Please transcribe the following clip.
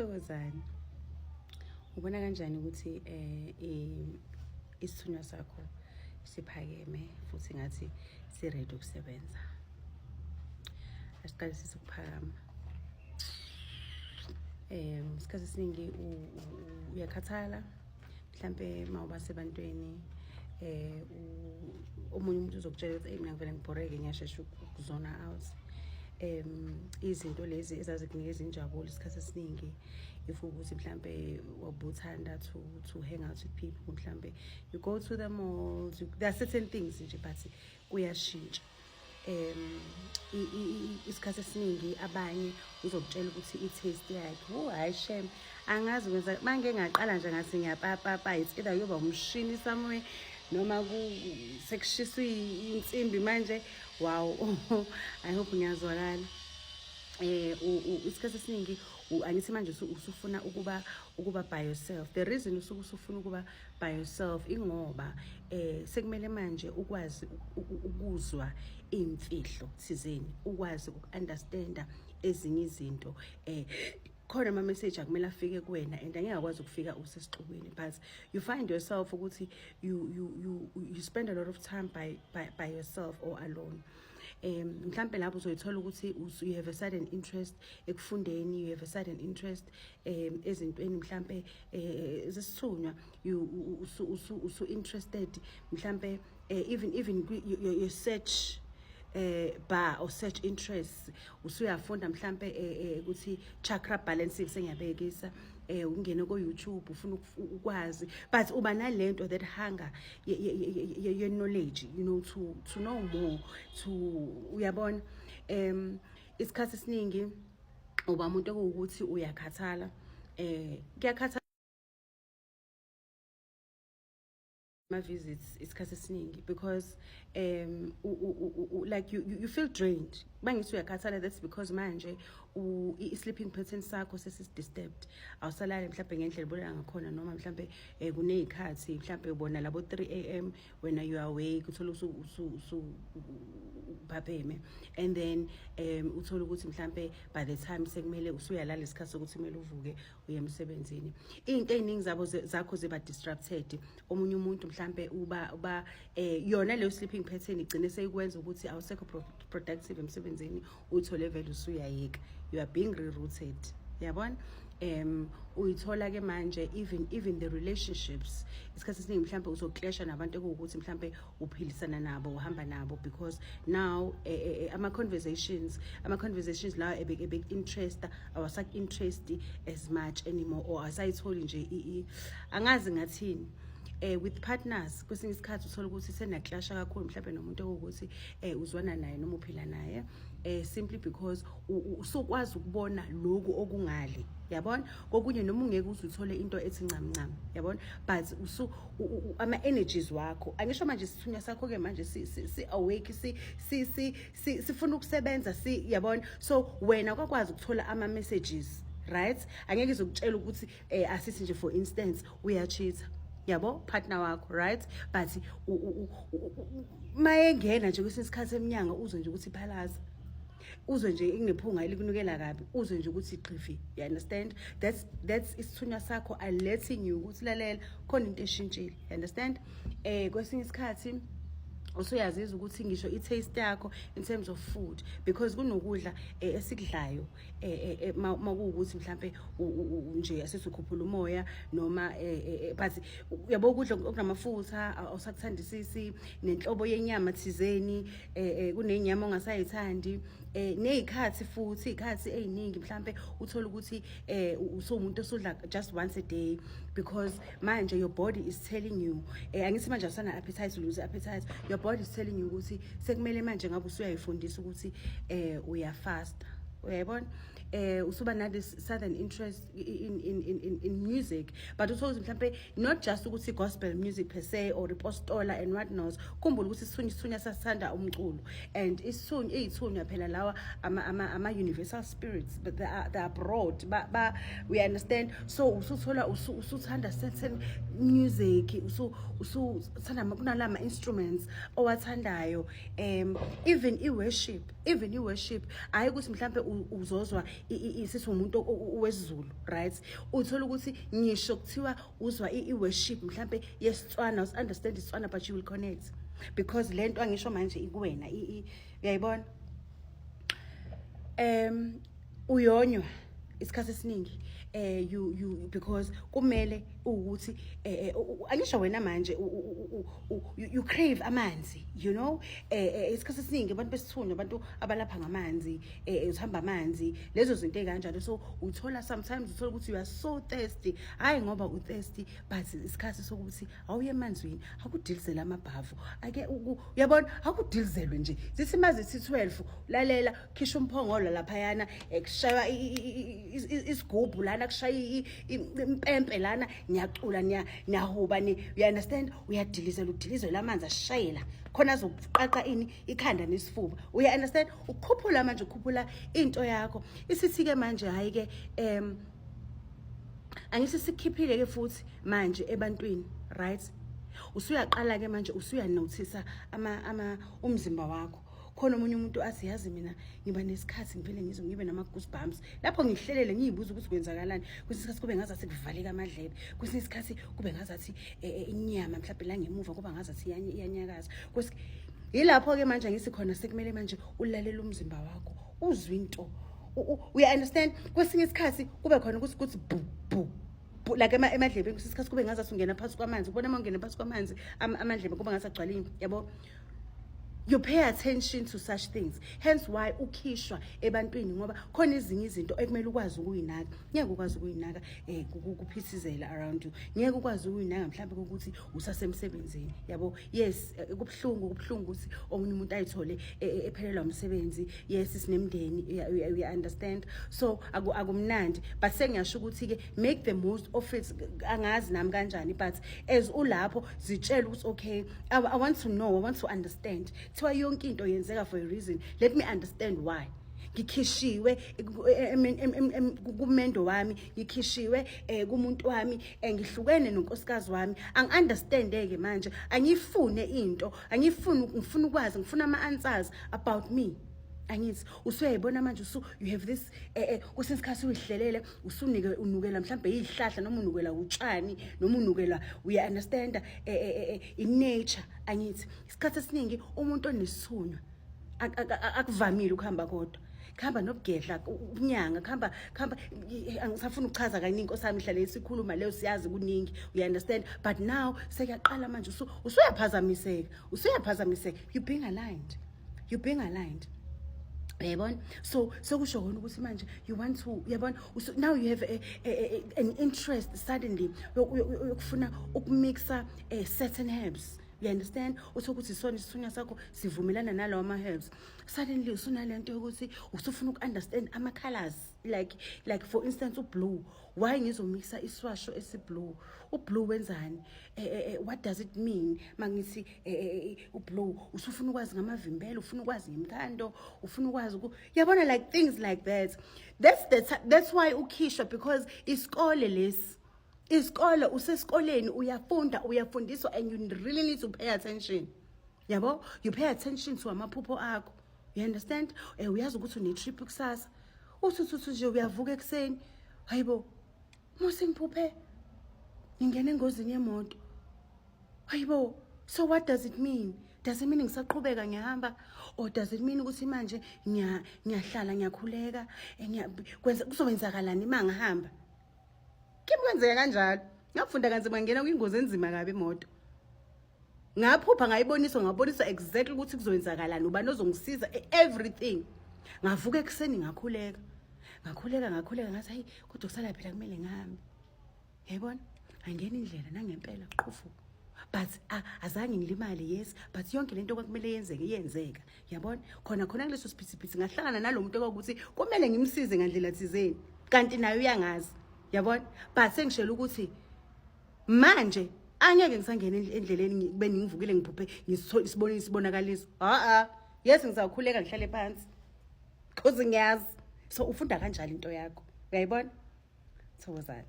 Thokozani. Ubona kanjani ukuthi isithunywa sakho siphakeme futhi ngathi si-ready ukusebenza? Asiqale sisukuphakama. Isikhathi esiningi uyakhathala, mhlampe mawuba sebantwini, omunye umuntu uzokutshela ukuthi, "Hey, mina ngivele ngibhoreke, ngiyashesha ukuzona out." Izinto lezi ezazikunikeza injabulo isikhathi esiningi, if ukuthi mhlampe wabuthanda to hang out with people, mhlampe you go to the malls, there are certain things nje, but kuyashintsha. Isikhathi esiningi abanye uzokutshela ukuthi i-taste yakhe, oh hayi shem, angazi kwenza manje, ngaqala nje ngathi ngiyapapapa, it's either kuyoba umshini somewhere noma sekushiswa insimbi manje. Wow, I hope ngiyazwakala. Isikhathi esiningi, angithi manje usufuna ukuba by yourself. The reason usuke usufuna ukuba by yourself ingoba sekumele manje ukwazi ukuzwa imfihlo thizeni, ukwazi uku-understanda ezinye izinto. Khona ama message akumele afike kuwena and angeke akwazi ukufika usesixukwini, but you find yourself ukuthi you spend a lot of time by yourself or alone. Mhlambe lapho uzoyithola ukuthi you have a sudden interest ekufundeni, you have a sudden interest ezintweni mhlambe zesithunywa, you usu interested mhlambe even your search bar or search interests, usuyafunda mhlambe ukuthi chakra balancing, sengiyabekisa, ungene ko YouTube ufuna ukwazi, but uba nalento, that hunger ye knowledge, to know more, to, uyabona. Isikhathi esiningi uba umuntu okuwukuthi uyakhathala, kuyakhathala ama-visits isikhathi esiningi because like you feel drained. Bangithi uyakhathala, that's because manje i-sleeping pattern sakho sesi-disturbed, awusalali mhlawumbe ngendlela ubulala ngakhona, noma mhlawumbe kuney'khathi mhlawumbe ubona labo 3 a.m. wena you are awake, uthole uphapheme, and then uthole ukuthi mhlambe by the time sekumele usuyalala, isikhathi sokuthi kumele uvuke uye emsebenzini, into ey'ningi zabo zakho ziba disrupted. Omunye umuntu mhlambe uba yona leyo sleeping pattern igcine seyikwenza ukuthi awusekho productive emsebenzini, uthole vele usuyayeka, you are being rerouted, yabona. Uyithola ke manje even the relationships, isikhathi esiningi mhlambe uzoclasha nabantu ekuwukuthi mhlambe uphilisana nabo, uhamba nabo, because now ama conversations lawa ebe interest awasak interest as much anymore, or asayitholi nje, angazi ngathini. With partners, kwesinye isikhathi uthola ukuthi senaclasha kakhulu mhlawumbe nomuntu okuwukuthi uzwana naye noma uphila naye, simply because usukwazi ukubona lokhu okungale, yabona. Kokunye noma ungeke uze uthole into ethi ncam ncam, yabona, but usu ama energies wakho, angisho manje isithunywa sakho ke manje si awake, si sifuna ukusebenza, si, yabona. So wena kwakwazi ukuthola ama messages, right? Angeke izokutshela ukuthi, asithi nje for instance uyacheata, yabo, partner wakho, right? But mayengena nje kwesinye isikhathi eminyanga, uzwe nje ukuthi iphalaza, uzwe nje ingephunga elikunukela kabi, uzwe nje ukuthi iqhifi, you understand? That's isithunywa sakho alerting you ukuthi, lalela, khona into eshintshile, you understand? Kwesinye isikhathi usuyazizwa ukuthi ngisho i-taste yakho in terms of food, because kunokudla esikudlayo makuwukuthi mhlambe nje asesukhuphula umoya noma but uyabo, ukudla okunamafutha awusakuthandisisi, nenhlobo yenyama thizeni, kunenyama ongasayithandi, nezikhathi futhi izikhathi eziningi mhlambe uthola ukuthi usuwumuntu osudla just once a day, because manje your body is telling you, angithi manje awusana appetite, lose appetite, your body is telling you ukuthi sekumele manje ngabe usuyayifundisa ukuthi uyafasta, uyayibona. Usuba na this sudden interest in music, but uthola ukuthi mhlambe not just ukuthi gospel music per se or ipostola and what not. Khumbula ukuthi isithunywa sasithanda umculo, and isithunywa, izithunywa phela lawa ama universal spirits, but they are broad, ba we understand. So usuthola usuthanda certain music, usuthanda kunalama instruments owathandayo, even i worship, hayi ukuthi mhlambe uzozwa. sithi umuntu wesiZulu, right? Uthola ukuthi ngisho kuthiwa uzwa i-worship mhlambe yesiTswana, understand isiTswana, but you will connect because lento angisho manje ikuwena, uyayibona. Uyonywa isikhathi esiningi you you because kumele ukuthi angisho wena manje you crave amanzi. Isikhathi esiningi abantu besithunywa, abantu abalapha ngamanzi, uthamba amanzi, lezo zinto ezikanjalo. So uthola sometimes, uthola ukuthi you are so thirsty, hayi ngoba u thirsty, but isikhathi sokuthi awuye emanzini, akudilizele amabhavu ake uyabona, akudilizelwe nje. Zithi mazithi 12, lalela, khisha umphongolo laphayana, kushaywa isigubhu lana, kushaya impempe lana, niyacula, niyahuba, ni you understand? Uyadilizela, udilizela amanzi ashayela khona azokuqaqa ini, ikhanda nesifuba, uya understand? Ukukhuphula manje, ukukhuphula into yakho. Isithi ke manje, hayi ke, angithi sikhiphile ke futhi manje ebantwini, right? Usuyaqala ke manje, usuyanothisa ama umzimba wakho. Khona omunye umuntu athi, "Yazi mina ngiba nesikhathi ngivele ngizwe ngibe nama goosebumps lapho ngihlelele, ngiyibuza ukuthi kwenzakalani. Kwesinye isikhathi kube ngazathi kuvaleka amadlebe, kwesinye isikhathi kube ngazathi inyama mhlawumbe la ngemuva kuba ngazathi iyanyakaza." Yilapho ke manje ngithi khona sekumele manje ulalele umzimba wakho, uzwe into. Uya understand? Kwesinye isikhathi kube khona ukuthi bu bu bu like emadlebeni. Kwesinye isikhathi kube ngazathi ungena phansi kwamanzi, ubona uma ungena phansi kwamanzi amadlebe kuba ngathi agcwalile, yabo. You pay attention to such things, hence why ukhishwa ebantwini, ngoba khona ezinye izinto ekumele ukwazi ukuyinaka. Ngeke ukwazi ukuyinaka kuphithizela around you, ngeke ukwazi ukuyinaka mhlawumbe ukuthi usasemsebenzini, yabo. Yes, kubuhlungu, kubuhlungu ukuthi omunye umuntu ayithole ephelelwa umsebenzi. Yes, sinemndeni, you understand? So akumnandi, but sengiyasho ukuthi ke make the most of it. Angazi nami kanjani, but as ulapho zitshela ukuthi, "Okay, I want to know, I want to understand. Kuthiwa yonke into yenzeka for a reason. Let me understand why ngikhishiwe kumendo wami, ngikhishiwe kumuntu wami, ngihlukene nonkosikazi wami. Angi-understandeke manje, angiyifune into, angiyifuni, ngifuna ukwazi, ngifuna ama-answers about me." Angithi usuyayibona manje, you have this kwesinye isikhathi uyihlelele, usunike unukela mhlawumbe izihlahla, noma unukela utshani, noma unukela, uya understand, i-nature. Angithi isikhathi esiningi umuntu onesithunywa akuvamile ukuhamba kodwa, kuhamba nobugedla, ubunyanga, kuhamba kuhamba. Angisafuna ukuchaza kaningi, inkosi yami, ihlale isikhuluma leyo, siyazi kuningi, you understand? But now sekuyaqala manje, usuyaphazamiseka, usuyaphazamiseka. You being aligned, you being aligned, uyayibona? So sekusho kona ukuthi manje you want to, uyabona, now you have an interest suddenly yokufuna ukumixa certain herbs, you understand? Uthola ukuthi isona isithunywa sakho sivumelana nalawo ama-herbs. Suddenly usunalento yokuthi usufuna uku-understand ama-colors, like for instance u-blue. Why ngizomixa iswasho esi-blue? U-blue wenzani? What does it mean mangithi u-blue? Usufuna ukwazi ngamavimbelo, ufuna ukwazi ngemkhando, ufuna ukwazi yabona, like things like that. That's why ukhishwa, because isikole lesi, isikole, usesikoleni, uyafunda, uyafundiswa, and you really need to pay attention, yabo. You pay attention to amaphupho akho, you understand? Uyazi ukuthi une-trip kusasa, uthi uthi nje uyavuka ekuseni, "Hayibo, mose ngiphuphe ngingena engozini yemoto. Hayibo, so what does it mean? Does it mean ngisaqhubeka ngihamba, or does it mean ukuthi manje ngiyahlala, ngiyakhuleka, kwenza kuzowenzakalani uma ngihamba?" Kimi kwenzeka kanjalo. Ngafunda kanzima, ngena kwingozi enzima kabi imoto. Ngaphupha, ngayiboniswa, ngaboniswa exactly ukuthi kuzowenzakalani, ubani ozongisiza, everything. Ngavuka ekuseni, ngakhuleka, ngakhuleka, ngakhuleka, ngathi, "Hayi, kodwa kusala phela kumele ngihambe." Yayibona, angena indlela nangempela, qhufu, but azange ngilimale. Yes, but yonke lento kwakumele yenzeke iyenzeka, yabona. Khona khona kuleso siphithiphithi ngahlangana nalo muntu okwakuthi kumele ngimsize ngandlela thizeni, kanti naye uyangazi, yabona. But sengishela ukuthi manje angeke ngisangena endleleni kube ngivukile ngiphuphe ngisibone isibonakaliso. Ha a, yes, ngizakhuleka, ngihlale phansi, cause ngiyazi. So ufunda kanjalo into yakho, uyayibona? Thokozani.